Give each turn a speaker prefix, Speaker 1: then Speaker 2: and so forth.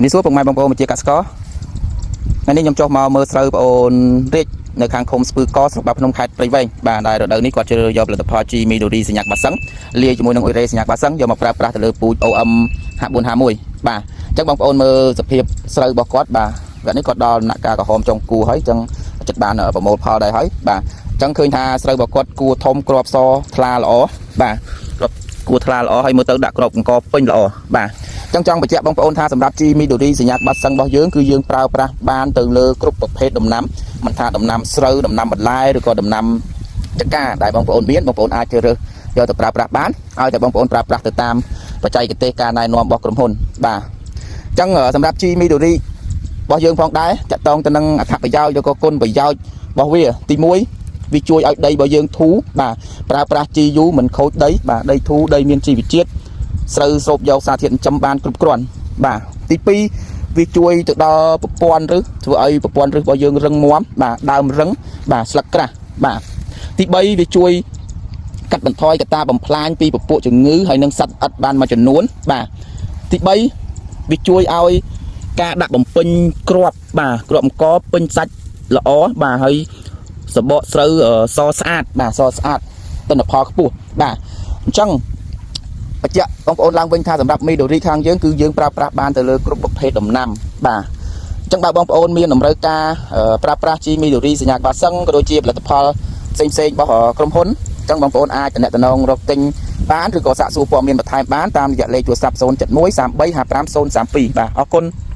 Speaker 1: ជំរាបសួរពុកម៉ែបងប្អូនជាកសិករថ្ងៃនេះខ្ញុំចុះមកមើលស្រូវបងអូនរាជនៅខាងឃុំស្ពឺកស្រុកបាភ្នំខេត្តព្រៃវែងបាទដែលរដូវនេះគាត់ជ្រើសរើសយកផលិតផល G Midori សញ្ញាបាសឹងលាយជាមួយនឹងអ៊ុយរ៉េសញ្ញាបាសឹងយកមកប្រើប្រាស់ទៅលើពូជ OM 5451បាទអញ្ចឹងបងប្អូនមើលសភាពស្រូវរបស់គាត់បាទវគ្គនេះគាត់ដល់ដំណាក់កាលក្រហមចុងគូហើយអញ្ចឹងចិត្តបានប្រមូលផលដែរហើយបាទអញ្ចឹងឃើញថាស្រូវរបស់គាត់គួធំក្របសថ្លាល្អបាទក្របគួថ្លាល្អហើយមើលទៅដាក់ក្របអង្គពេញល្អបាទ ចង់ចង់បញ្ជាក់បងប្អូនថាសម្រាប់ G Midori សញ្ញាបាត់សឹងរបស់យើងគឺយើងប្រើប្រាស់បានទៅលើគ្រប់ប្រភេទដំណាំមិនថាដំណាំស្រូវដំណាំបន្លែឬក៏ដំណាំចកាដែលបងប្អូនមានបងប្អូនអាចជ្រើសរើសយកទៅប្រើប្រាស់បានឲ្យតែបងប្អូនប្រើប្រាស់ទៅតាមបច្ចេកទេសការណែនាំរបស់ក្រុមហ៊ុនបាទអញ្ចឹងសម្រាប់ G Midori របស់យើងផងដែរតកតងទៅនឹងអត្ថប្រយោជន៍ឬក៏គុណប្រយោជន៍របស់វាទី1វាជួយឲ្យដីរបស់យើងធូរបាទប្រើប្រាស់ GU មិនខូចដីបាទដីធូរដីមានជីវជាតិ ស្រូវស្រូបយកសារធាតុចិញ្ចឹមបានគ្រប់គ្រាន់បាទទី2វាជួយទៅដល់ប្រព័ន្ធឫសធ្វើឲ្យប្រព័ន្ធឫសរបស់យើងរឹងមាំបាទដើមរឹងបាទស្លឹកក្រាស់បាទទី3វាជួយកាត់បន្ថយកត្តាបំផ្លាញពីពពួកជំងឺហើយនិងសត្វល្អិតបានមួយចំនួនបាទទី3វាជួយឲ្យការដាក់បំពេញគ្រាប់បាទគ្រាប់អង្គពេញសាច់ល្អបាទហើយសបកស្រូវសស្អាតបាទសស្អាតទិន្នផលខ្ពស់បាទអញ្ចឹង បញ្ជាក់បងប្អូនឡើងវិញថាសម្រាប់មីដូរីខាងយើងគឺយើងប្រើប្រាស់បានទៅលើគ្រប់ប្រភេទដំណាំបាទអញ្ចឹងបើបងប្អូនមានតម្រូវការប្រើប្រាស់ជីមីដូរីសញ្ញាក្បាលសឹងក៏ដូចជាផលិតផលផ្សេងផ្សេងៗរបស់ក្រុមហ៊ុនអញ្ចឹងបងប្អូនអាចទំនាក់ទំនងរកទិញបានឬក៏សាកសួរព័ត៌មានបន្ថែមបានតាមរយៈលេខទូរស័ព្ទ071 33 55 032បាទអរគុណ។